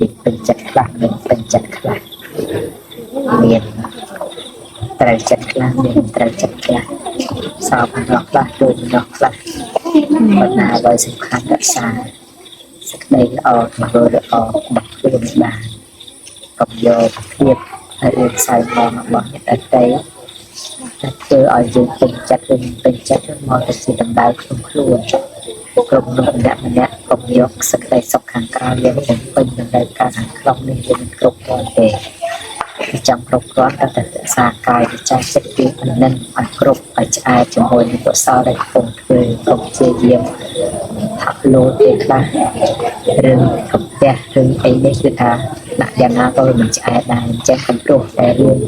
មានពេញចិត្តខ្លះមានពេញចិត្តខ្លះមានត្រូវចិត្តខ្លះមានត្រូវចិត្តខ្លះសោកម្ដងខ្លះជួចម្ដងខ្លះប៉ុន្តែអ្វីសំខាន់រក្សាសេចក្តីល្អធ្វើល្អរបស់ខ្លួនបានកុំយកភាពរឿងសៅមងរបស់អ្នកដទៃតែធ្វើឲ្យយើងពេញចិត្តឬមិនពេញចិត្តមកទៅជាដំណៅក្នុងខ្លួនគ្រប់មនុស្សម្នាក់ម្នាក់កុំយកសេចក្តីសុខខាងក្រៅយកបំពេញតម្រូវការខាងក្នុងនេះវាមិនគ្រប់គ្រាន់ទេចង់គ្រប់គ្រាន់តែរក្សាកាយវិចារចិត្តពីមិននឹងឲ្យគ្រប់ឲ្យឆ្អែតជាមួយនឹងកុសលដែលកំពុងធ្វើកុំព្យាយាមហាក់លោទេខ្លះរឿងកំពះរឿងអីនេះគឺថាដាក់យ៉ាងណាក៏មិនឆ្អែតដែរអញ្ចឹងកុំព្រោះតែរឿង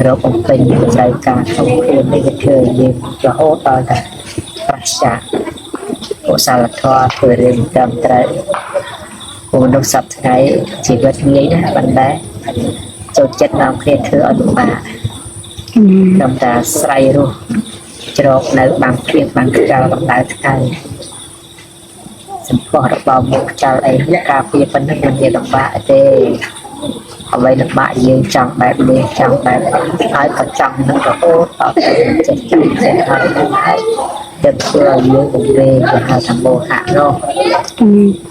រកបំពេញតម្រូវការក្នុងខ្លួននេះវាធ្វើឲ្យយើងរហូតដល់តែប្រឆាកុសលធម៌ធ្វើរឿងត្រឹមត្រូវព្រោះមនុស្សសប្តាហ៍ថ្ងៃជីវិតងាយណាស់ប៉ុន្តែចូលចិត្តនាំគ្នាធ្វើឲ្យលំបាកត្រឹមតែស្រ័យរស់ជ្រកនៅបាំងព្រៀងបាំងខ្យល់កម្ដៅថ្ងៃសម្ផស្សរបស់មុខខ្យល់អីការពារប៉ុណ្ណឹងមិនជាលំបាកទេអ្វីលំបាកយើងចង់បែបនេះចង់បែបហើយក៏ចង់នឹងរហូតដល់ទៅចេះចង់ចេះហើយហើយទៅធ្វើឲ្យយើងវង្វេងគេហៅថាមោហៈនោះ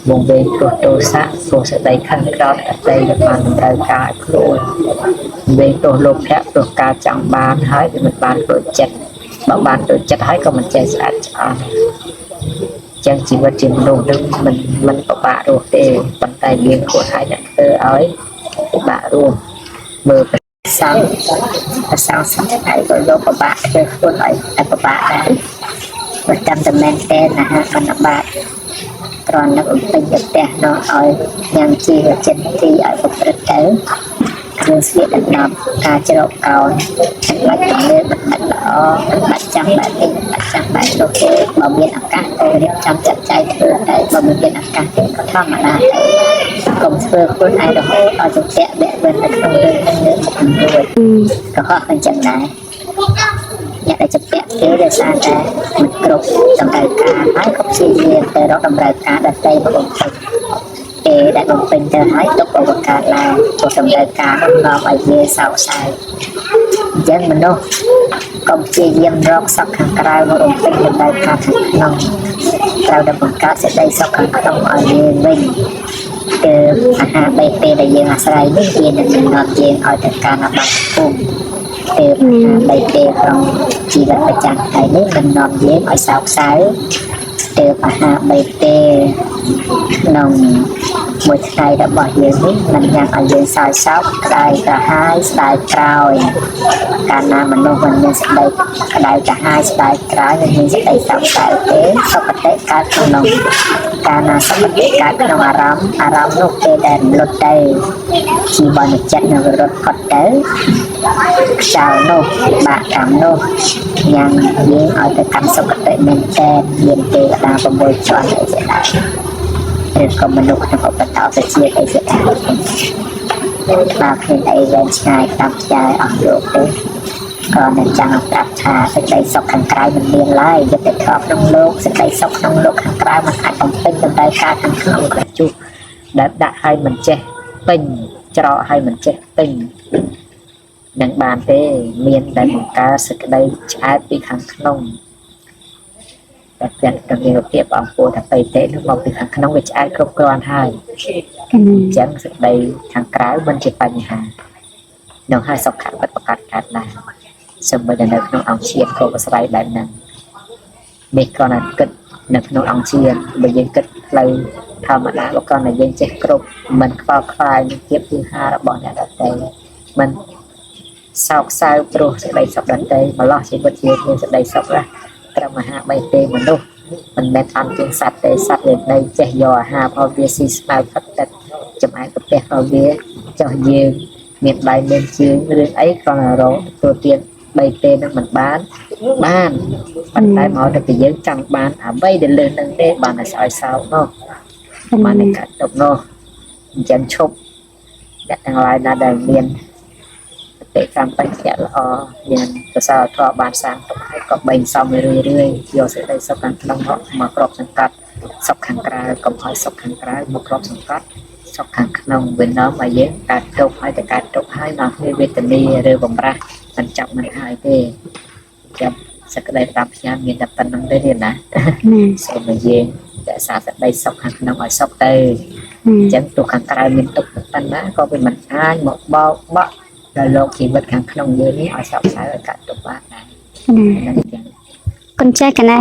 វង្វេងព្រោះទោសៈព្រោះសេចក្តីខឹងក្រោធអតីមិនបានតម្រូវការឲ្យខ្លួនវង្វេងព្រោះលោភៈព្រោះការចង់បានហើយវាមិនបានដូចចិត្តបើបានដូចចិត្តហើយក៏មិនចេះស្អាតស្អំចឹងជីវិតជាមនុស្សនឹងមិនពិបាករស់ទេប៉ុន្តែយើងគួរឲ្យអ្នកធ្វើឲ្យពិបាករស់មើលប្រសងប្រសងសប្តាហ៍ក៏យកពិបាកធ្វើខ្លួនឲ្យពិបាកដែរបើចាំតែមែនទេណាហាមិនពិបាកគ្រាន់តែបំពេញទៅផ្ទះនោះឲ្យញ៉ាំជីវចិត្តទីឲ្យប្រព្រឹត្តទៅគ្រឿងស្លៀកដណ្ដប់ការជ្រកកោនមិនបាច់ទំនើបមិនបាច់ល្អមិនបាច់ចាំបែបនេះមិនបាច់ចាំបែបនោះទេបើមានឱកាសទៅរៀបចំចាត់ចែងធ្វើទៅបើមិនមានឱកាសទេក៏ធម្មតាទៅកុំធ្វើខ្លួនឯងរហូតឲ្យជំពាក់បែកវិននៅក្នុងរឿងហ្នឹងលើមុខមិនរួចកុហកមិនចឹងដែរអ្នកដែលជំពាក់គេដោយសារតែមិនគ្រប់តម្រូវការហើយក៏ព្យាយាមទៅរកតម្រូវការដទៃមកបំពេញពេលដែលបំពេញទៅហើយទុកឧបការឡើងព្រោះតម្រូវការនោះនាំឲ្យវាសោកសៅអញ្ចឹងមនុស្សកុំព្យាយាមរកសុខខាងក្រៅមកបំពេញតម្រូវការខាងក្នុងត្រូវតែបង្កើតសេចក្តីសុខខាងក្នុងឲ្យវាវិញទើបអាហារបីពេលដែលយើងអាស្រ័យនេះវានឹងនាំយើងឲ្យទៅកាន់អបាយភូមិទើបអាហារបីពេលក្នុងជីវិតប្រចាំថ្ងៃនេះមិននាំយើងឲ្យសោកសៅទើបអាហារបីពេលក្នុងមួយថ្ងៃរបស់យើងនេះមិនញ៉ាំឲ្យយើងសោយសោកក្តៅក្រហាយស្ដាយក្រោយកាលណាមនុស្សមិនមានសេចក្តីក្តៅក្រហាយស្ដាយក្រោយមិនមានសេចក្តីសោកសៅទេសុគតិកើតក្នុងកាលណាសុគតិកើតក្នុងអារម្មណ៍អារម្មណ៍នោះពេលដែលរំលត់ទៅជីវនចិត្តនឹងរត់ផុតទៅខ្យល់នោះបាក់កម្មនោះញ៉ាំយើងឲ្យទៅកាន់សុគតិមែនតើមានទេវតា6ជាន់អីជាដើមឬក៏មនុស្សក្នុងឧបតោសជាតិអីជាដើមបើគ្មានអីវែងឆ្ងាយតាមផ្ចាយអស់លោកទេក៏នឹងចង់ប្រាប់ថាសេចក្តីសុខខាងក្រៅមិនមានឡើយយុត្តិធម៌ក្នុងលោកសេចក្តីសុខក្នុងលោកខាងក្រៅមិនអាចបំពេញតម្រូវការខាងក្នុងក្រជុះដែលដាក់ឲ្យមិនចេះពេញច្រកឲ្យមិនចេះពេញនឹងបានទេមានតែបង្កើតសេចក្តីឆ្អែតពីខាងក្នុងតែព្រះព្រះមានភាពអង្គពោថាបៃតេនោះមកពីខាងក្នុងវាឆ្អែតគ្រប់គ្រាន់ហើយអញ្ចឹងសេចក្តីខាងក្រៅមិនជាបញ្ហានឹងឲ្យសុខៈពិតប្រកបកើតឡើងសូម្បីតែនៅក្នុងអង្គឈាមក៏ប្រស្រ័យបែបហ្នឹងនេះគ្រាន់តែគិតនៅក្នុងអង្គឈាមបើយើងគិតផ្លូវធម្មតាបើគ្រាន់តែយើងចេះគ្រប់មិនខ្វល់ខ្វាយនឹងភាពហ៊ឺហារបស់អ្នកដទៃមិនសោកសៅព្រោះសេចក្តីសុខដទៃម្លោះជីវិតយើងមានសេចក្តីសុខណាត្រឹមអាហារបីទេមនុស្សមិនមែនអន់ជាងសត្វទេសត្វវានៅចេះយកអាហាររបស់វាស៊ីស្មៅផឹកទឹកចំអែតកាពះរបស់វាចោះយើងមានដៃមានជើងរឿងអីគ្រាន់តែរកទទួលទានបីទេនឹងមិនបានបានប៉ុន្តែមកទៅពីយើងចង់បានអ្វីដែលលើសនឹងទេបានតែស្អោយសោកនោះបានតែកាត់ទុកនោះអញ្ចឹងឈប់អ្នកទាំងឡាយណាដែលមានតិកម្មបញ្ញល្អមានកសលធម៌បានសាងទុកហើយក៏បែងសំរឿយរឿយយកសេចក្តីសុខខាងក្នុងមកមកក្របសង្កត់សុខខាងក្រៅកុំឲ្យសុខខាងក្រៅមកក្របសង្កត់ សុខខាងក្នុងវានាំឲ្យយើងកើតទុក្ខហើយតែកើតទុក្ខហើយនាំគ្នាវេទនាឬបំរាស់មិនចាប់មិនហើយទេចាំសក្តីតាមផ្ញើមានតែប៉ុណ្្នឹងទេណា ណា សូមឲ្យយើងរក្សាសក្តីសុខខាងក្នុងឲ្យសុខទៅអញ្ចឹងទោះខាងក្រៅមានទុក្ខប៉ុណ្ណាក៏វាមិនអាចមកបោកបក់ដល់លោកជីវិតខាងក្នុងយើងនេះឲ្យសោកសៅឲ្យកាត់ទុក្ខបានដែរ ណា ហ្នឹងចឹង គុណចាស់កណា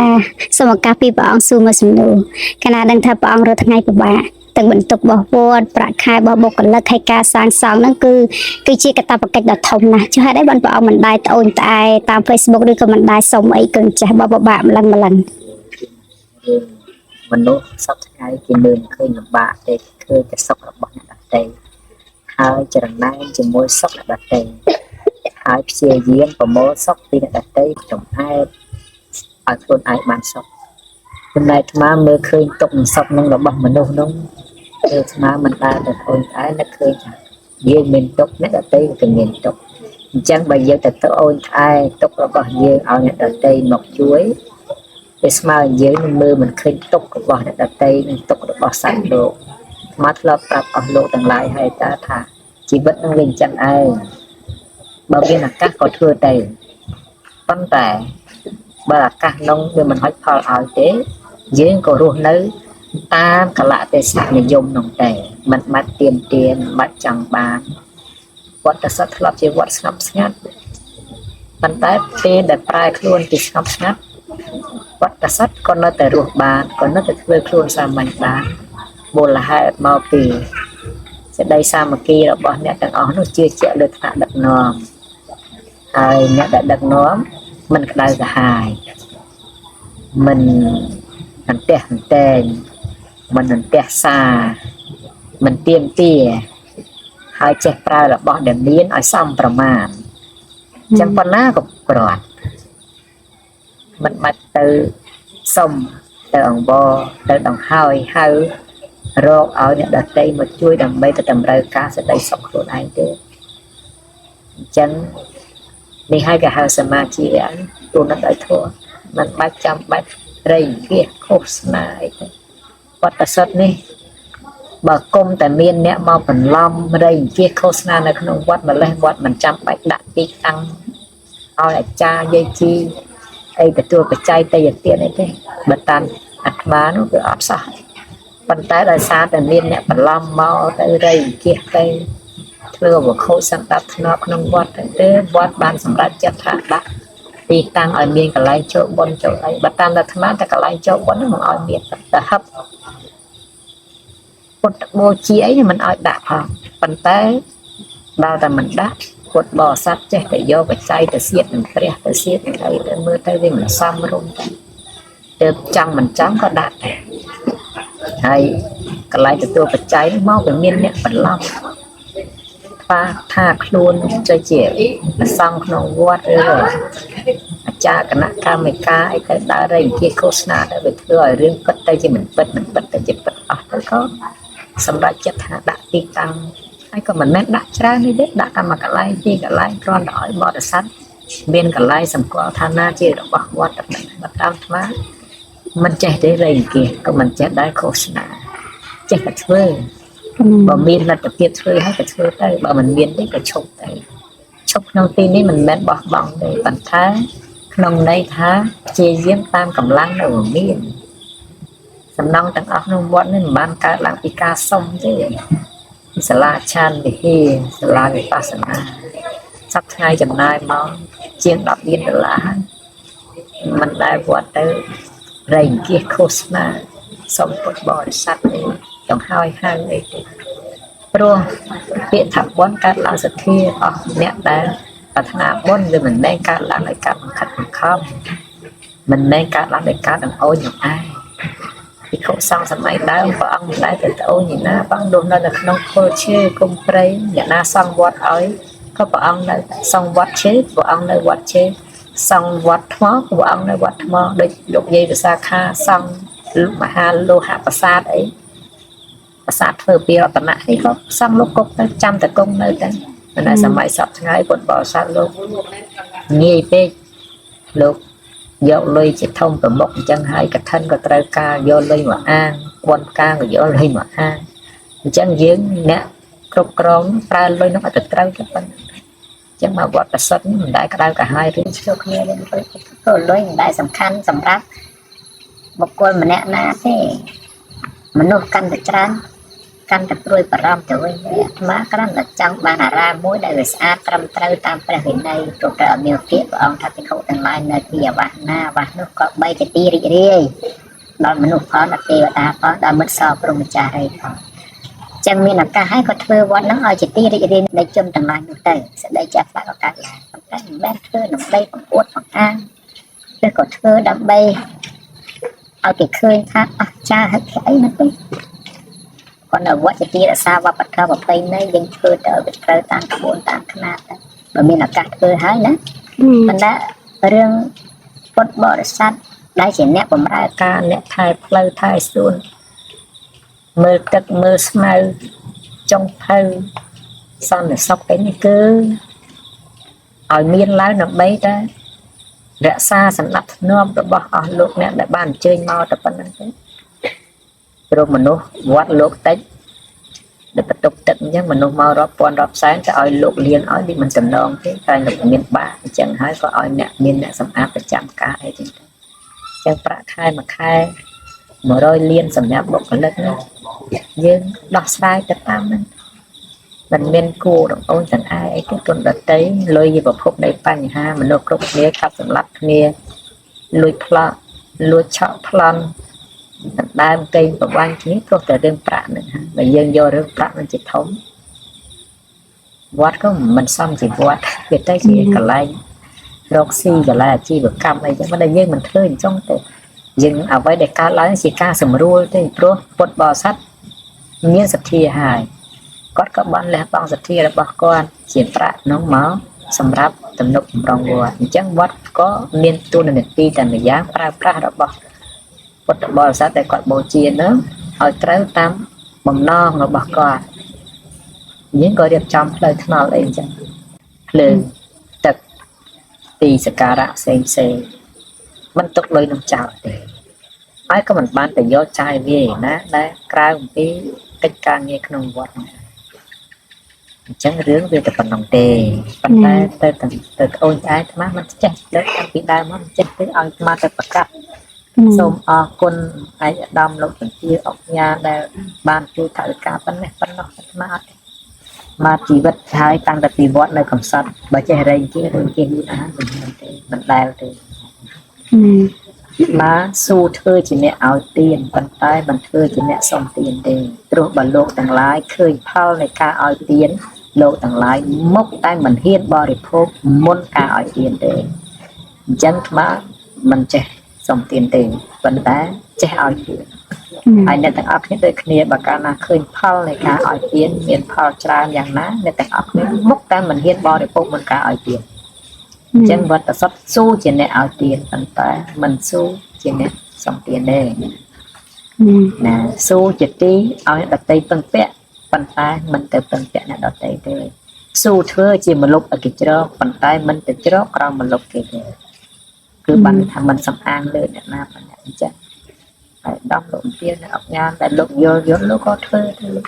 សូមឱកាសពីព្រះអង្គសួរមួយសំណួរកណាដឹងថាព្រះអង្គរាល់ថ្ងៃពិបាកទាំងបន្ទុករបស់វត្តប្រាក់ខែរបស់បុគ្គលិកហើយការសាងសង់ហ្នឹងគឺជាកាតព្វកិច្ចដ៏ធំណាស់ចុះហេតុអីបានព្រះអង្គមិនដែរត្អូញត្អែតាម Facebook ឬក៏មិនដែរសុំអីគុណចាស់បើពិបាកម្លឹងម្លឹង រឿងមនុស្សសប្តាហ៍ថ្ងៃគេមើលមិនឃើញលំបាកទេឃើញតែសុខរបស់អ្នកដទៃហើយច្រណែនជាមួយសុខអ្នកដទៃហើយព្យាយាមប្រមូលសុខពីអ្នកដទៃចំអែតឲ្យខ្លួនឯងបានសុខចំណែកអាត្មាមើលឃើញទុក្ខនិងសុខនឹងរបស់មនុស្សនោះគឺអាត្មាមិនដែលទៅត្អូញត្អែនឹកឃើញថាយើងមានទុក្ខអ្នកដទៃក៏មានទុក្ខអញ្ចឹងបើយើងទៅត្អូញត្អែទុក្ខរបស់យើងឲ្យអ្នកដទៃមកជួយ វាស្មើយើងនឹងមើលមិនឃើញទុក្ខរបស់អ្នកដទៃនិងទុក្ខរបស់សត្វលោកអាត្មាធ្លាប់ប្រាប់អស់លោកទាំងឡាយហើយតើថាជីវិតនឹងវាអញ្ចឹងឯងបើមានឱកាសក៏ធ្វើទៅប៉ុន្តែបើឱកាសនោះវាមិនហុចផលឲ្យទេយើងក៏រស់នៅតាមកាលៈទេសៈនិយមនោះទេមិនបាច់ទៀមទាមិនបាច់ចង់បានវត្តសត្វធ្លាប់ជាវត្តស្ងប់ស្ងាត់ប៉ុន្តែពេលដែលប្រែខ្លួនពីស្ងប់ស្ងាត់ វត្តសត្វក៏នៅតែរស់បានក៏នៅតែធ្វើខ្លួនសាមញ្ញបានមូលហេតុមកពីសេចក្តីសាមគ្គីរបស់អ្នកទាំងអស់នោះជឿជាក់លើថ្នាក់ដឹកនាំហើយអ្នកដែលដឹកនាំមិនក្តៅក្រហាយមិនអន្ទះអន្តែងមិនអន្ទះសាមិនទៀមទាហើយចេះប្រើរបស់ដែលមានឲ្យសមប្រមាណអញ្ចឹងប៉ុណ្ណាក៏គ្រាន់មិនបាច់ទៅសុំទៅអង្វរទៅដង្ហើយហៅរកឲ្យអ្នកដទៃមកជួយដើម្បីទៅតម្រូវការសេចក្តីសុខខ្លួនឯងទេអញ្ចឹងនេះហើយគេហៅសមាជីវៈទូនដោយធម៌មិនបាច់ចាំបាច់រៃគៀសឃោសនាអីទេវត្តសិទ្ធនេះបើគុំតែមានអ្នកមកបន្លំរៃគៀសឃោសនានៅក្នុងវត្តម្លេះវត្តមិនចាំបាច់ដាក់ទីតាំងឲ្យអាចារ្យយាយជីអីទទួលបច្ច័យតយទានអីទេបើតាមអាត្មានោះវាអត់សោះប៉ុន្តែដោយសារតែមានអ្នកបន្លំមកទៅរៃគៀសទៅធ្វើឲ្យខូចសម្ដាប់ធ្នាប់ក្នុងវត្តទៅទេវត្តបានសម្រេចចិត្តថាដាក់ទីតាំងឲ្យមានកន្លែងចូលបុណ្យចូលអីបើតាមអាត្មាតែកន្លែងចូលបុណ្យហ្នឹងមិនឲ្យមានតែហឹបពុទ្ធបូជាអីនេះមិនឲ្យដាក់ផងប៉ុន្តែដល់តែមិនដាក់ពុទ្ធបរិស័ទចេះតែយកបច្ច័យទៅសៀតនឹងព្រះទៅសៀតនឹងអីទៅមើលទៅវាមិនសមរម្យទៅទើបចង់មិនចង់ក៏ដាក់ដែរហើយកន្លែងទទួលបច្ច័យនេះមកវាមានអ្នកបន្លំថាថាខ្លួនទៅជាព្រះសង្ឃក្នុងវត្តឬអាចារ្យគណៈកម្មការអីទៅដើររៃអង្គាសឃោសនាទៅវាធ្វើឲ្យរឿងពិតទៅជាមិនពិតមិនពិតទៅជាពិតអស់ទៅក៏សម្រាប់ចិត្តថាដាក់ទីតាំងហើយក៏មិនមែនដាក់ច្រើននេះទេដាក់តែមួយកន្លែងពីរកន្លែងគ្រាន់តែឲ្យបរិស័ទមានកន្លែងសម្គាល់ថាណាជារបស់វត្តតែប៉ុណ្ណេះបើតាមអាត្មាមិនចេះទេរៃអង្គាសក៏មិនចេះដែរឃោសនាចេះតែធ្វើបើមានលទ្ធភាពធ្វើហើយក៏ធ្វើទៅបើមិនមានទេក៏ឈប់ទៅឈប់ក្នុងទីនេះមិនមែនបោះបង់ទេប៉ុន្តែក្នុងន័យថាព្យាយាមតាមកម្លាំងដែលមានសំណង់ទាំងអស់ក្នុងវត្តនេះមិនបានកើតឡើងពីការសុំទេសាលាឆានវិហារសាលាវិបស្សនាសប្តាហ៍ថ្ងៃចំណាយមកជាង10លានដុល្លារហើយមិនដែលវត្តទៅរៃអង្គាសឃោសនាសុំពុទ្ធបរិស័ទអីចង្ហើយហៅអីទេព្រោះពាក្យថាបុណ្យកើតឡើងសទ្ធាអស់អ្នកដែលប្រាថ្នាបុណ្យវាមិនមែនកើតឡើងដោយការបង្ខិតបង្ខំមិនមែនកើតឡើងដោយការដង្អោញនោះឯងភិក្ខុសង្ឃសម័យដើមព្រះអង្គមិនដែលទៅត្អូញឯណាព្រះអង្គរស់នៅនៅក្នុងគល់ឈើគុំព្រៃអ្នកណាសង់វត្តឲ្យក៏ព្រះអង្គនៅសង់វត្តឈើព្រះអង្គនៅវត្តឈើសង់វត្តថ្មព្រះអង្គនៅវត្តថ្មដូចលោកយាយវិសាខាសង់មហាលោហប្រាសាទអីប្រាសាទធ្វើពីរតនៈនេះក៏សង់លោកគុកទៅចាំតែគង់នៅតែប៉ុន្តែសម័យសប្តាហ៍ថ្ងៃពុទ្ធបរិស័ទលោកងាយពេកលោកយកលុយជាធំប្រមុខអញ្ចឹងហើយកឋិនក៏ត្រូវការយកលុយមកអាងពន្ធការក៏យកលុយមកអាង អញ្ចឹងយើងអ្នកគ្រប់គ្រងប្រើលុយនោះអត់ទៅត្រូវទេប៉ុណ្ណឹងអញ្ចឹងមកវត្តប្រសិទ្ធមិនដែលក្តៅក្រហាយឬ ឆ្លោះគ្នារឿងព្រោះលុយមិនដែលសំខាន់សម្រាប់បុគ្គលម្នាក់ណាទេមនុស្សកាន់តែច្រើនកាន់តែព្រួយបារម្ភទៅវិញអាត្មាគ្រាន់តែចង់បានអារាមមួយដែលវាស្អាតត្រឹមត្រូវតាមព្រះវិន័យព្រោះព្រះអមេភិព្រះអង្គថាភិក្ខុទាំងឡាយនៅទីអាវាសណាអាវាសនោះក៏បីជាទីរីករាយដល់មនុស្សផងដល់ទេវតាផងដល់មិត្តសោព្រហ្មចារីផងចឹងមានឱកាសហើយក៏ធ្វើវត្តហ្នឹងឲ្យជាទីរីករាយនៃជនទាំងឡាយនោះទៅសេចក្តីចាស់ខ្លះក៏កើតឡើងប៉ុន្តែមិនមែនធ្វើដើម្បីបង្អួតបង្អាងឬក៏ធ្វើដើម្បីឲ្យគេឃើញថាអស្ចារ្យហើយអីនោះទេគាត់នៅវត្តជាទីរក្សាវប្បធម៌ប្រពៃណីយើងធ្វើទៅឲ្យវាត្រូវតាមក្បួនតាមខ្នាតទៅបើមានឱកាសធ្វើហើយណាប៉ុន្តែរឿងពុទ្ធបរិស័ទដែលជាអ្នកបម្រើ ការអ្នកថែផ្លូវថែសួនមើលទឹកមើលស្មៅចុងភៅសន្តិសុខអីនេះគឺឲ្យមានឡើងដើម្បីតែរក្សាសណ្ដាប់ធ្នាប់របស់អស់លោកអ្នកដែលបានអញ្ជើញមកតែប៉ុណ្្នឹងទេព្រោះមនុស្សវត្តលោកតិចដែលបន្ទប់ទឹកអញ្ចឹងមនុស្សមករាប់ពាន់រាប់សែនទៅឲ្យលោកលៀងឲ្យវាមិនចំណងទេតែលោកមានបាក់អញ្ចឹងហើយក៏ឲ្យអ្នកមានអ្នកសម្អាតប្រចាំការអីចឹងទៅអញ្ចឹងប្រាក់ខែមួយខែ100លានសម្រាប់បុគ្គលិកនោះយើងដោះស្រាយទៅតាមហ្នឹងមិនមានគួររំអូនទាំងឯងអីទេទុនដតីលុយជាប្រភពនៃបញ្ហាមនុស្សគ្រប់គ្នាកាប់សម្លាប់គ្នាលួចផ្លោះលួចឆក់ប្លន់ដណ្ដើមកេងប្រវាញ់គ្នាព្រោះតែរឿងប្រាក់ហ្នឹងហើយបើយើងយករឿងប្រាក់ហ្នឹងជាធំវត្តក៏មិនសមជាវត្តវាទៅជាកន្លែងរកស៊ីកន្លែងអាជីវកម្មអីចឹងមិនដែលយើងមិនធ្វើអញ្ចឹងទេយើងអ្វីដែលកើតឡើងជាការសម្រួលទេព្រោះពុទ្ធបរិស័ទមានសទ្ធាហើយគាត់ក៏បានលះបង់សទ្ធារបស់គាត់ជាប្រាក់នោះមកសម្រាប់ទំនុកបំរុងវត្តអញ្ចឹងវត្តក៏មានតួនាទីតែម្យ៉ាងប្រើប្រាស់របស់ពុទ្ធបរិស័ទដែលគាត់បូជានោះឲ្យត្រូវតាមបំណងរបស់គាត់យើងក៏រៀបចំផ្លូវថ្នល់អីអញ្ចឹងភ្លើងទឹកទីសក្ការៈផ្សេងផ្សេងមិនទុកលុយនឹងចោលទេហើយក៏មិនបានទៅយកចាយវាឯណាដែលក្រៅអំពីកិច្ចការងារក្នុងវត្តហ្នឹងអញ្ចឹងរឿងវាតែប៉ុណ្្នឹងទេប៉ុន្តែទៅទៅទៅត្អូញត្អែអាត្មាមិនចេះទៅតាំងពីដើមមកមិនចេះទេឲ្យអាត្មាទៅប្រកាសសូមអរគុណឯកឧត្តមលោកជំទាវអុកញ៉ាដែលបានជួយថវិកាប៉ុណ្ណេះប៉ុណ្ណោះអាត្មាអត់ទេមកជីវិតហើយតាំងតែពីវត្តនៅកំសត់បើចេះរែងគេរែងគេយូរអាមិនមែនទេមិនដែលទេ មកស៊ូធ្វើជាអ្នកឲ្យទានប៉ុន្តែមិនធ្វើជាអ្នកសុំទានទេព្រោះបើលោកទាំងឡាយឃើញផលនៃការឲ្យទានលោកទាំងឡាយមុខតែមិនហ៊ានបរិភោគមុនការឲ្យទានទេអញ្ចឹងអាត្មាមិនចេះសុំទានទេប៉ុន្តែចេះឲ្យទានហើយអ្នកទាំងអស់គ្នាដូចគ្នាបើកាលណាឃើញផលនៃការឲ្យទានមានផលច្រើនយ៉ាងណាអ្នកទាំងអស់គ្នាមុខតែមិនហ៊ានបរិភោគមុនការឲ្យទានអញ្ចឹងវត្តសុទ្ធស៊ូជាអ្នកឲ្យទានប៉ុន្តែមិនស៊ូជាអ្នកសុំទានទេណាស៊ូជាទីឲ្យអ្នកដតីពឹងពាក់ប៉ុន្តែមិនទៅពឹងពាក់អ្នកដតីទេស៊ូធ្វើជាមលុបឲ្យគេជ្រកប៉ុន្តែមិនទៅជ្រកក្រោមមលុបគេទេគឺបានថាមិនសំអាងលើអ្នកណាប៉ុណ្ណាអញ្ចឹងហើយដំលោកទានអ្នកអញ្ញាតែលោកយល់យល់លោកក៏ធ្វើទៅលោក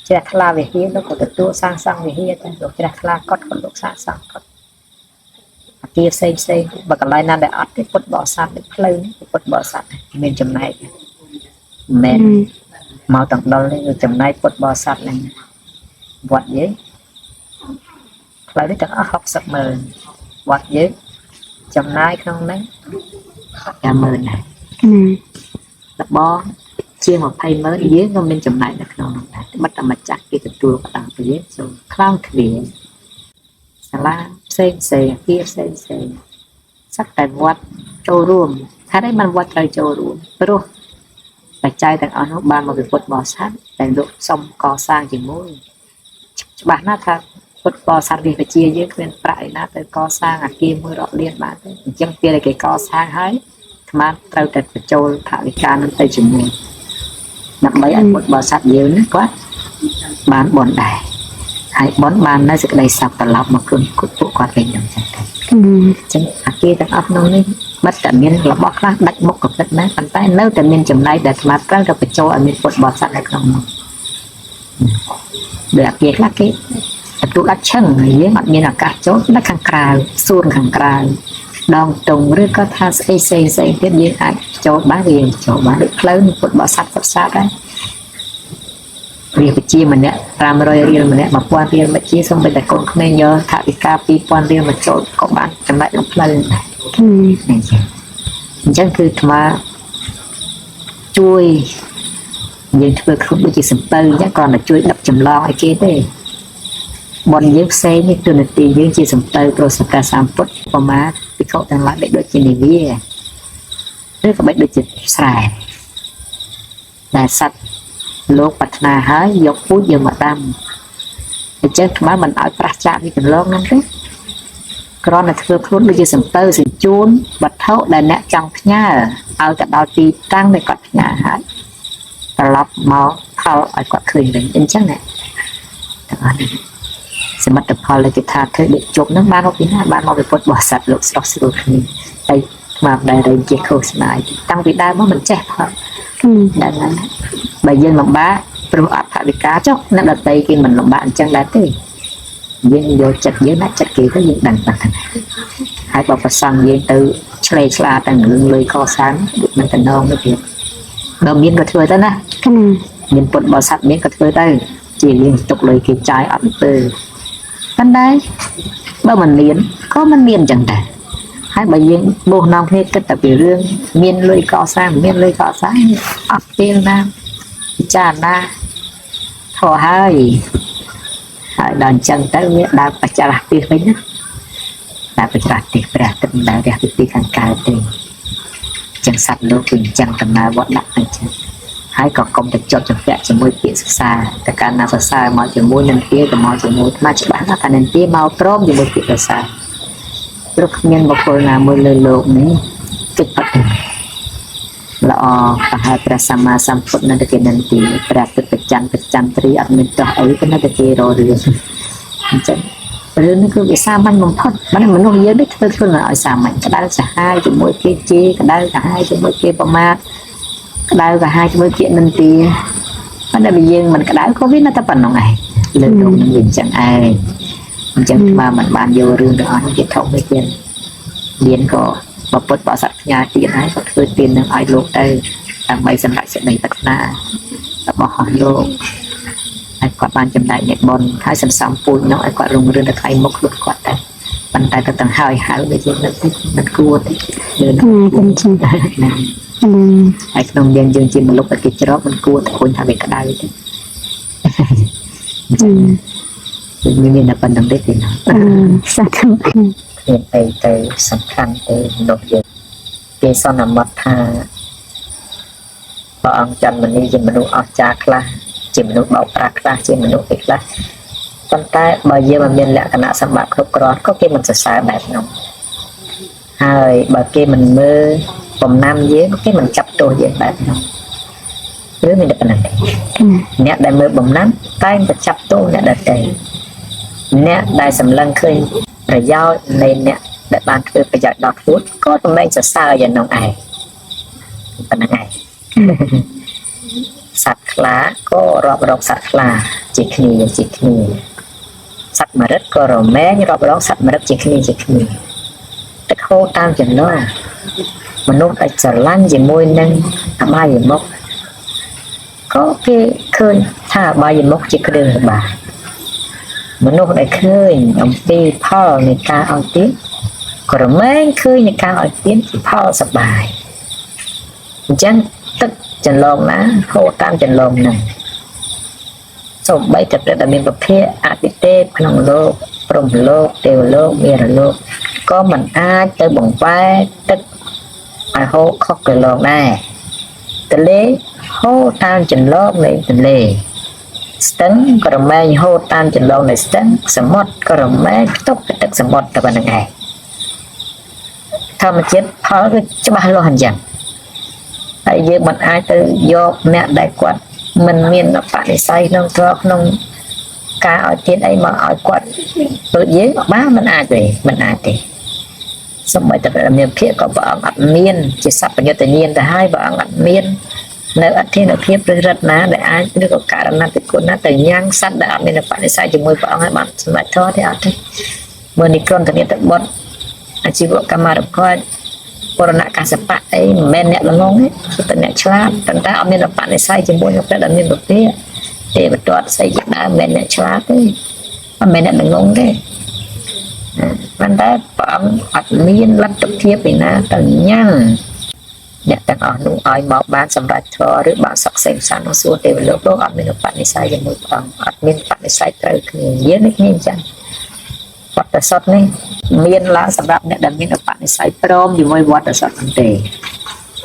ជ្រះថ្លាវិហារលោកក៏ទទួលសាងសង់វិហារតែលោកជ្រះថ្លាកត់ក៏លោកសាងសង់កត់អាគារផ្សេងផ្សេងបើកន្លែងណាដែលអត់ទេពុទ្ធបរិស័ទដូចផ្លូវនេះពុទ្ធបរិស័ទមានចំណែកមិនមែនមកទាំងដុលទេគឺចំណែកពុទ្ធបរិស័ទហ្នឹងវត្តយើងផ្លូវនេះទាំងអស់60ម៉ឺនវត្តយើងចំណាយក្នុងហ្នឹង50000ដែរលបងជាង20ម៉ឺនយើងក៏មានចំណែកនៅក្នុងនោះដែរបិទតែម្ចាស់គេទទួលក៏ដល់ទៅយើងចូលខ្លោងទ្វារសាលាផ្សេងផ្សេងអាគារផ្សេងផ្សេងសឹកតែវត្តចូលរួមហេតុអីបានវត្តត្រូវចូលរួមព្រោះបច្ច័យទាំងអស់នោះបានមកពីពុទ្ធបរិស័ទតែលោកសុំកសាងជាមួយច្បាស់ណាស់ថាពុទ្ធបរិស័ទវិជ្ជាយើងគ្មានប្រាក់ឯណាទៅកសាងអាគារមួយរាប់លានបានទេអញ្ចឹងពេលដែលគេកសាងហើយអាត្មាត្រូវតែបញ្ចូលថវិកានឹងទៅជាមួយដើម្បីឲ្យពុទ្ធបរិស័ទយើងនេះគាត់បានបុណ្យដែរហើយបុណ្យបាននៅសេចក្តីសុខត្រឡប់មកខ្លួនពួកគាត់វិញហ្នឹងចឹងទៅអញ្ចឹងអាគារទាំងអស់ក្នុងនេះបិទតែមានរបស់ខ្លះដាច់មុខក៏ពិតដែរប៉ុន្តែនៅតែមានចំណែកដែលអាត្មាត្រូវតែបញ្ចូលឲ្យមានពុទ្ធបរិស័ទនៅក្នុងនោះ ដូចអាគារខ្លះគេទទួលអត់ឆឹងហើយយើងអត់មានឱកាសចូលនៅខាងក្រៅសួនខាងក្រៅដងតុងឬក៏ថាស្អីផ្សេងផ្សេងទៀតយើងអាចចូលបានវាចូលបានដូចផ្លូវនេះពុទ្ធបរិស័ទពុទ្ធសាសដែរ វាបជាម្នាក់500រៀលម្នាក់1000រៀលមកជាសូម្បីតែកូនក្មេងយកថវិកា2000រៀលមកចូលក៏បានចំណែកក្នុងផ្លូវដែរ កណា ហ្នឹងចឹងអញ្ចឹងគឺអាត្មាជួយយើងធ្វើខ្លួនដូចជាសំពៅអញ្ចឹងគ្រាន់តែជួយដឹកចម្លងឲ្យគេទេបនយើងផ្សេងនេះទូនាទីយើងជាសំពៅប្រសិទ្ធសម្ពុទ្ធប្រមាភិក្ខុទាំងឡាយដូចជានាវាឬក៏បីដូចជាស្រែដែលសត្វលោកប្រាថ្នាហើយយកពូជយកមកដាំអញ្ចឹងអាត្មាមិនឲ្យប្រះចាកពីចម្លងហ្នឹងទេ គ្រាន់តែធ្វើខ្លួនដូចជាសំពៅសញ្ជួនវត្ថុដែលអ្នកចង់ផ្ញើឲ្យទៅដល់ទីតាំងដែលគាត់ផ្ញើហើយត្រឡប់មកផលឲ្យគាត់ឃើញវិញអញ្ចឹងណាទាំងអស់នេះសមិទ្ធផលដែលគេថាធ្វើដូចជប់ហ្នឹងបានមកពីណាបានមកពីពុទ្ធបរិស័ទលោកស្រស់ស្រួលគ្នាហើយមកដែលរែងជាឃោសនាតាំងពីដើមមកមិនចេះផល កណា ដឹងហ្នឹងបើយើងលំបាកព្រោះអត់ថវិកាចុះអ្នកដតីគេមិនលំបាកអញ្ចឹងដែរទេយើងយកចិត្តយើងដាក់ចិត្តគេទៅយើងដឹងបាត់ហ្នឹងហើយបើប្រសង់យើងទៅឆ្លេឆ្លាទាំងរឿងលុយកសាងដូចមិនតំណងនេះទៀតបើមានក៏ធ្វើទៅណា កណា មានពុទ្ធបរិស័ទមានក៏ធ្វើទៅជាយើងទុកលុយគេចាយអត់អំពើប៉ុន្តែបើមិនមានក៏មិនមានអញ្ចឹងដែរហើយបើយើងបោះនាំគ្នាគិតតែពីរឿងមានលុយកសាងមានលុយកសាងអត់ពេលណាពិចារណាធေါ်ហើយហើយដល់អញ្ចឹងទៅវាដើរបច្ចារះទិសវិញណាដើរបច្ចារះទិសព្រះទឹកមិនដែលរះពីទីខាងកើតទេអញ្ចឹងសត្វលោកគឺអញ្ចឹងដំណើរវត្តដាក់អញ្ចឹង ហើយក៏កុំទៅជាប់ជំពាក់ជាមួយពាក្យសរសើរតែកាលណាសរសើរមកជាមួយនឹងទាក៏មកជាមួយអាត្មាច្បាស់ណាស់ថានឹងទាមកព្រមជាមួយពាក្យសរសើរព្រោះគ្មានបុគ្គលណាមួយលើលោកនេះគិតប៉ិតទេល្អប្រហែលព្រះសម្មាសម្ពុទ្ធនៅតែគេនឹងទីព្រះទិត្យប្រច័នប្រចន្ទ្រីអត់មានទោះអីក៏នៅតែគេរករឿងអញ្ចឹងរឿងនេះគឺវាសាមញ្ញបំផុតមិនមនុស្សយើងនេះធ្វើខ្លួនឲ្យសាមញ្ញក្តៅសាហាវជាមួយគេជេរក្តៅសាហាវជាមួយគេប្រមាថ ក្តៅកាហាយជាមួយពាក្យនិន្ទាប៉ុន្តែបើយើងមិនក្តៅក៏វានៅតែប៉ុណ្្នឹងឯងលើលោកនឹងវាអញ្ចឹងឯងអញ្ចឹងអាត្មាមិនបានយករឿងទាំងអស់នេះគេថុកទៅទៀតមានក៏បពុតបរិស័ទផ្ញើទៀតហើយក៏ធ្វើទាននឹងឲ្យលោកទៅដើម្បីសម្រាប់សេចក្តីប្រាថ្នារបស់អស់លោកហើយគាត់បានចំណែកនៃបុណ្យហើយសន្សំពូជនោះឲ្យគាត់រុងរឿងទៅថ្ងៃមុខខ្លួនគាត់ទៅប៉ុន្តែទៅទាំងហើយហៅដូចជានឹកតិចមិនគួរទេលើ កណាគុណចាស់ ណា កណា ហើយក្នុងយើងយើងជាមនុស្សដែលគេច្រកមិនគួរតែឃើញថាវាក្តៅទេ កណា វាមានតែប៉ុណ្្នឹងទេទេណា អឺសាធុ គ្មានអីទៅសំខាន់ទេមនុស្សយើងគេសន្មត់ថាព្រះអង្គច័ន្ទមនីជាមនុស្សអស្ចារ្យខ្លះជាមនុស្សបោកប្រាស់ខ្លះជាមនុស្សអីខ្លះប៉ុន្តែបើយើងមិនមានលក្ខណៈសម្បត្តិគ្រប់គ្រាន់ក៏គេមិនសរសើរបែបនោះហើយបើគេមិនមើលបំណាំយើងក៏គេមិនចាប់ទោសយើងបែបនោះឬមានតែប៉ុណ្្នឹងទេ កណា អ្នកដែលមើលបំណាំតែងតែចាប់ទោសអ្នកដទៃអ្នកដែលសម្លឹងឃើញប្រយោជន៍នៃអ្នកដែលបានធ្វើប្រយោជន៍ដល់ខ្លួនក៏តំណែងសរសើរយ៉ាងនោះឯងប៉ុណ្្នឹងឯង សត្វខ្លាក៏រាប់រកសត្វខ្លាជាគ្នាជាគ្នាសត្វមរឹតក៏រមែងរាប់រកសត្វមរឹតជាគ្នាជាគ្នាទឹកហូរតាមចំណងមនុស្សដែលស្រឡាញ់ជាមួយនឹងអបាយមុខ ក៏គេឃើញថាអបាយមុខជាគ្រឿងសបាយមនុស្សដែលឃើញអំពីផលនៃការឲ្យទានក៏រមែងឃើញនៃការឲ្យទានជាផលសបាយអញ្ចឹងទឹកចន្លងណាហូរតាមចន្លងហ្នឹងសូម្បីតែព្រះដែលមានពភាអតិទេពក្នុងលោកព្រហ្មលោកទេវលោកមេរលោកក៏មិនអាចទៅបង្វែរទឹកឲ្យហូរខុសកន្លងដែរទលេ ហូរតាមចន្លងនៃទន្លេស្ទឹងក៏រមែងហូរតាមចន្លងនៃស្ទឹងសមុទ្រក៏រមែងផ្ទុកពីទឹកសមុទ្រតែប៉ុណ្្នឹងឯងធម្មជាតិផលគឺច្បាស់លាស់អញ្ចឹងហើយយើងមិនអាចទៅយកអ្នកដែលគាត់មិនមានបនិស័យក្នុងធម៌ក្នុងការឲ្យទានអីមកឲ្យគាត់ដូចយើងបានមិនអាចទេមិនអាចទេសូម្បីតែព្រះមានភិក្ខក៏ព្រះអង្គអត់មានជាសัพពញុត្តញាណទៅហើយព្រះអង្គអត់មាន នៅអធិនភាពឬរិទ្ធណាដែលអាចឬក៏ករណីតិគុណណាទៅញ៉ាំងសត្វដែលអត់មានបនិស្ស័យជាមួយព្រះអង្គឲ្យបានសម្រេចធម៌ទេអត់ទេមើលនិក្រន្តនិតបុត្រអាជីវកម្មរភ័យបរណកសបៈអីមិនមែនអ្នកល្ងងទេគឺតែអ្នកឆ្លាតប៉ុន្តែអត់មានបនិស្ស័យជាមួយនឹងព្រះដែលមានពពាទេវទត្តស្អីជាដើមមិនមែនអ្នកឆ្លាតទេអត់មែនអ្នកល្ងងទេប៉ុន្តែព្រះអង្គអត់មានលទ្ធភាពឯណាទៅញ៉ាំងអ្នកទាំងអស់នោះឲ្យមកបានសម្រេចធម៌ឬបានសុខសេមសានក្នុងសួគ៌ទេវលោកលោកអត់មានបនិស្ស័យជាមួយព្រះអង្គអត់មានបនិស្ស័យត្រូវគ្នាយើងនេះគ្នាអញ្ចឹងវត្តសុទ្ធនេះមានឡើងសម្រាប់អ្នកដែលមានឧបនិស្ស័យព្រមជាមួយវត្តសុទ្ធហ្នឹងទេ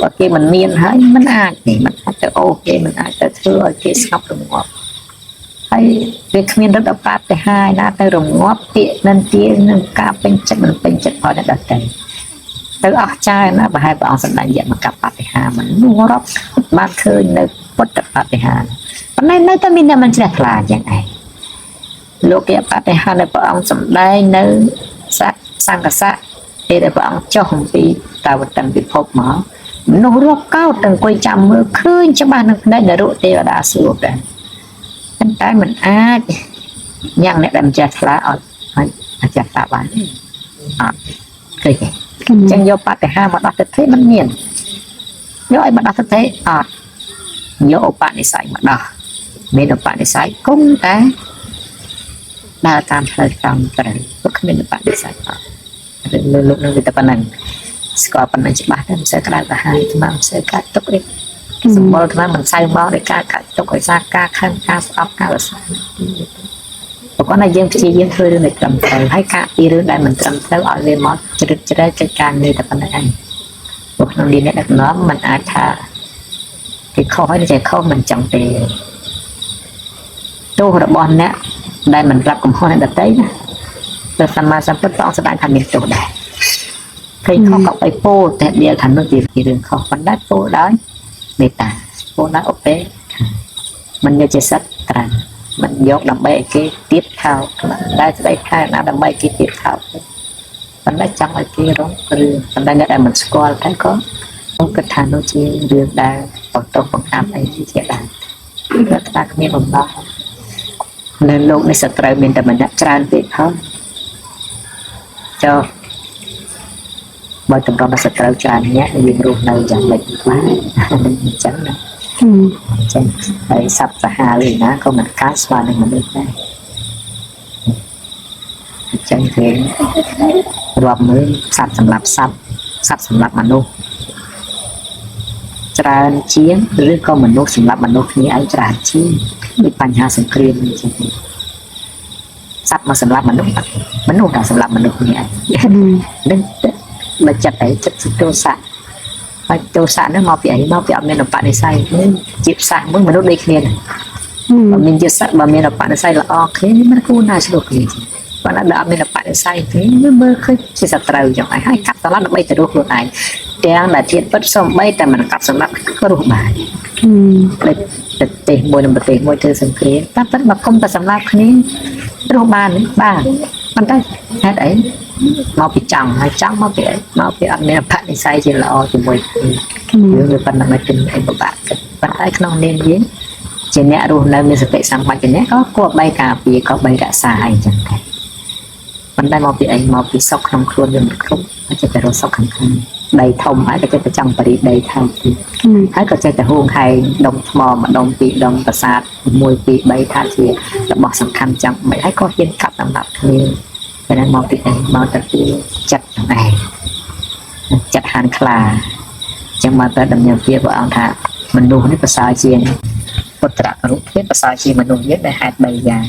បើគេមិនមានហើយមិនអាចទេមិនអាចទៅអូសគេមិនអាចទៅធ្វើឲ្យគេស្ងប់រងាប់ហើយវាគ្មានរដ្ឋបាតិហាយណាទៅរងាប់ពាក្យនិន្ទានឹងការពេញចិត្តមិនពេញចិត្តផងអ្នកដទៃទៅអស់ចាយណាប្រហែលព្រះអង្គសម្ដែងយមកបតិហាមនុស្សរាប់បានឃើញនៅពុទ្ធបតិហាប៉ុន្តែនៅតែមានអ្នកមិនជ្រះថ្លាយ៉ាងឯងលោកេបតិហាដែលព្រះអង្គសម្ដែងនៅសង្កសៈពេលដែលព្រះអង្គចុះអំពីតាវតិនពិភពមកមនុស្សរាប់កោតអង្គុយចាំមើលឃើញច្បាស់នឹងភ្នែកនរុទេវតាសួរដែរប៉ុន្តែមិនអាចញ៉ាំងអ្នកដែលមិនចេះថ្លាឲ្យឲ្យចេះថ្លាបានអត់ឃើញទេ កណា ចឹងយកបតិហាមកដោះទិដ្ឋិមិនមានយកឲ្យមកដោះទិដ្ឋិអត់យកឧបនិស្ស័យមកដោះមានឧបនិស្ស័យគង់តែដើរតាមផ្លូវត្រង់ត្រូវព្រោះគ្មានឧបនិស្ស័យអត់រឿងលើលោកនឹងវាតែប៉ុណ្្នឹងស្គាល់ប៉ុណ្្នឹងច្បាស់តែមិនសូវក្តៅក្រហាយអាត្មាមិនសូវកាត់ទុកទេសម្បុរអាត្មាមិនសូវមកដោយការកាត់ទុកឲ្យសារការខឹងការស្អប់ការរសាប្រកបតែយើងព្យាយាមធ្វើរឿងដែលត្រឹមត្រូវហើយការពីរឿងដែលមិនត្រឹមត្រូវឲ្យវាមកជ្រិតជ្រែកកិច្ចការងារតែប៉ុណ្្នឹងឯងព្រោះក្នុងនាមអ្នកដឹកនាំមិនអាចថាគេខុសហើយចេះខុសមិនចឹងទេទោសរបស់អ្នកដែលមិនប្រាប់កំហុសអ្នកដទៃណាព្រះសម្មាសម្ពុទ្ធព្រះអង្គសម្ដែងថាមានទោសដែរឃើញខុសក៏ไปពោលតែដៀលថានោះជារឿងខុសប៉ុន្តែពោលដោយមេត្តាពោលដោយឧបេក្ខាមិនយកជាសិទ្ធត្រាំមិនយកដើម្បីឲ្យគេទៀតថោកតែស្ដីថាណាដើម្បីឲ្យគេទៀតថោកទេប៉ុន្តែចង់ឲ្យគេរងរឿងប៉ុន្តែអ្នកដែលមិនស្គាល់តែក៏គិតថានោះជារឿងដែលបន្តបង្អាប់អីជាដើមគាត់ថាគ្មានបំណងនៅលោកនេះសត្រូវមានតែម្នាក់ច្រើនពេកផងចុះបើតម្រុំដល់សត្រូវច្រើនអ្នកយើងរស់នៅយ៉ាងម៉េចបានអញ្ចឹងណា កណា អញ្ចឹងហើយសត្វសាហាវឯណាក៏មិនកើតស្មើនឹងមនុស្សដែរអញ្ចឹងគេរាប់មើលសត្វសម្រាប់សត្វសត្វសម្រាប់មនុស្សច្រើនជាងឬក៏មនុស្សសម្រាប់មនុស្សគ្នាឯងច្រើនជាងមានបញ្ហាសង្គ្រាមអញ្ចឹងទេសត្វមកសម្រាប់មនុស្សមនុស្សដល់សម្រាប់មនុស្សគ្នាឯង កណា នឹងបើចិត្តអីចិត្តសិទោសៈហើយទោសៈហ្នឹងមកពីអីមកពីអត់មានឧបនិស្ស័យនឹងជាផ្សះមួយមនុស្សដូចគ្នាហ្នឹងបើមានជាសៈបើមានឧបនិស្ស័យល្អគ្នានេះមិនគួរណាឆ្លោះគ្នាទេបើណាដល់អត់មានឧបនិស្ស័យគ្នាវាមើលឃើញជាសត្រូវចឹងហើយហើយកាប់សម្លាប់ដើម្បីទៅរស់ខ្លួនឯងទាំងដែលធាតុពិតសំបីតែមិនកាប់សម្លាប់ក៏រស់បាន កណា ដូចប្រទេសមួយនិងប្រទេសមួយធ្វើសង្គ្រាមតាមពិតបើគុំតែសម្លាប់គ្នារស់បានបានប៉ុន្តែហេតុអីមកពីចង់ហើយចង់មកពីអីមកពីអត់មានអបនិស្ស័យជាល្អជាមួយគ្នា កណា រឿងវាប៉ុណ្្នឹងឯងគិតអីពិបាកគិតប៉ុន្តែក្នុងនាមយើងជាអ្នករស់នៅមានសតិសម្បជញ្ញៈក៏គប្បីការពារក៏បីរក្សាអីចឹងដែរប៉ុន្តែមកពីអីមកពីសុខក្នុងខ្លួនយើងមិនគ្រប់ហើយចិត្តតែរកសុខខាងក្នុងដីធំហើយក៏ចិត្តតែចង់បរិដីថែមទៀត កណា ហើយក៏ចេះតែហួងហែងដុំថ្មម្ដុំពីរដុំប្រាសាទ1 2 3ថាជារបស់សំខាន់ចាំមិនហើយក៏ហ៊ានកាប់សម្រាប់គ្នាតែนั้นមកពីអីមកតែពីចិត្តហ្នឹងឯងចិត្តហានខ្លាចឹងមកតែដំណើរជាព្រះអង្គថាមនុស្សនេះប្រសើរជាងពុទ្ធររូបភាពប្រសើរជាងមនុស្សយើងដែលហេតុ3យ៉ាង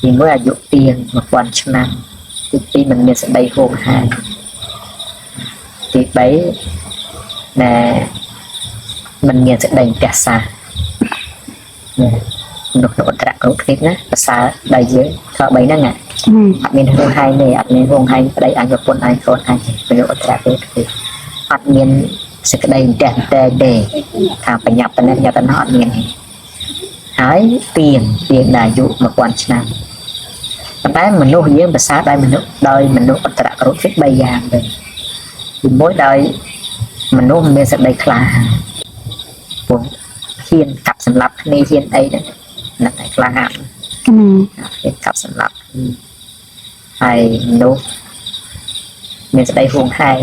ទី1អាយុទៀង1000ឆ្នាំទី2មិនមានសេចក្តីហួងហែងទី3ដែល មិនមានសេចក្តីផ្ទះសាមនុស្សក្នុងអន្តរគ្រប់គ្នាណាប្រសើរដល់យើងខ3ហ្នឹងណា កណា អត់មានហួងហែងទេអត់មានហួងហែងប្តីអញប្រពន្ធអញកូនអញមនុស្សអន្តរគ្រប់គ្នាអត់មានសេចក្តីផ្ទះតែទេថាបញ្ញាប់តនេះបញ្ញាប់តនោះអត់មានទេហើយទៀងទៀងដល់អាយុ1000ឆ្នាំប៉ុន្តែមនុស្សយើងប្រសើរដោយមនុស្សដោយមនុស្សអន្តរគ្រប់គ្នា3យ៉ាងវិញទី1ដោយមនុស្សមានសេចក្តីក្លាហាន ពុងហ៊ានកាប់សម្លាប់គ្នាហ៊ានអីហ្នឹងហ្នឹងតែក្លាហាន កណា ហ៊ានកាប់សម្លាប់គ្នាហើយមនុស្សមានស្ដីហួងហែង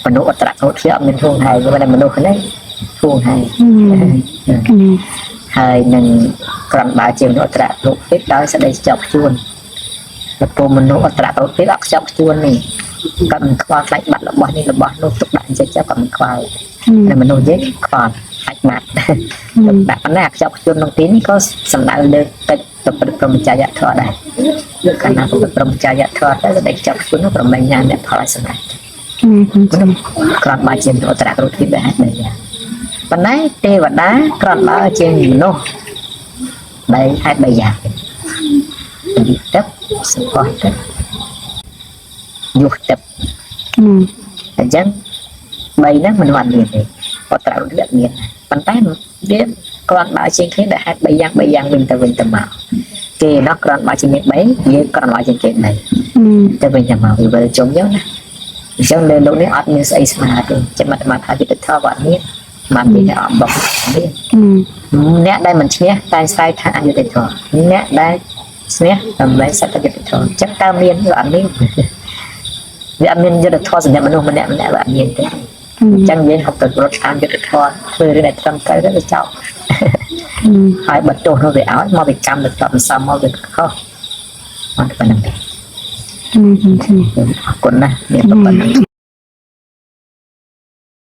មនុស្សអត្រកោធិអត់មានហួងហែងទេតែមនុស្សនេះហួងហែង កណា ហើយនឹងក្រំបើជាមនុស្សអត្រលោកទេពដោយស្ដីខ្ជាប់ខ្ជួនដល់ពេលមនុស្សអត្រលោកទេពអត់ខ្ជាប់ខ្ជួននេះគាត់មិនខ្វល់ខ្លាចបាត់របស់នេះរបស់នោះទុកដាក់អញ្ចឹងចុះគាត់មិនខ្វល់ កណា តែមនុស្សយើងខ្វល់ខ្លាចបាត់ទុកដាក់ប៉ុន្តែខ្ជាប់ខ្ជួនក្នុងទីនេះក៏សំដៅលើកិច្ចប្រព្រឹត្តព្រហ្មចរិយធម៌ដែរកាលណាប្រព្រឹត្តព្រហ្មចរិយធម៌ទៅស្ដីខ្ជាប់ខ្ជួននោះប្រមែងញ៉ាំអ្នកផលឲ្យសម្រេច កណាគុណចាស់ ក្រំបើជាមនុស្សអត្រលោកទេពដែរហើយយ៉ាងប៉ុន្តែទេវតាក្រំបើជាមនុស្សបីហេតុបីយ៉ាងយុទ្ធទឹកសុខទឹកយុទ្ធទឹក កណា អញ្ចឹងបីហ្នឹងមិនអត់មានទេអត់ត្រូវវាអត់មានប៉ុន្តែវាគ្រាន់បើជាងគ្នាដែលហេតុបីយ៉ាងបីយ៉ាងវិញទៅវិញទៅមកគេនោះគ្រាន់បើជាងគេបីយើងគ្រាន់បើជាងគេបី កណា ទៅវិញទៅមកវាវិលជុំចឹងណាអញ្ចឹងលើលោកនេះអត់មានស្អីស្មើទេចិត្តមកថាយុទ្ធធម៌អត់មានបាននិយាយថាអត់បុកមាន កណា អ្នកដែលមិនឈ្នះតែស្រែកថាអយុត្តិធម៌អ្នកដែលឈ្នះដើម្បីសត្វយុត្តិធម៌អញ្ចឹងតើមានឬអត់មានវាអត់មានយុត្តិធម៌សម្រាប់មនុស្សម្នាក់ម្នាក់វាអត់មានទេអញ្ចឹងយើងហប់ទៅរត់តាមយុត្តិធម៌ធ្វើរឿងដែលត្រឹមត្រូវទៅវាចប់ កណា ហើយបើទោសនោះវាឲ្យមកវាកម្មទៅតបសំមកវាខុសអត់ប៉ុណ្្នឹងទេ កណាគុណចាស់ អរគុណណាស់មានប៉ុណ្្នឹង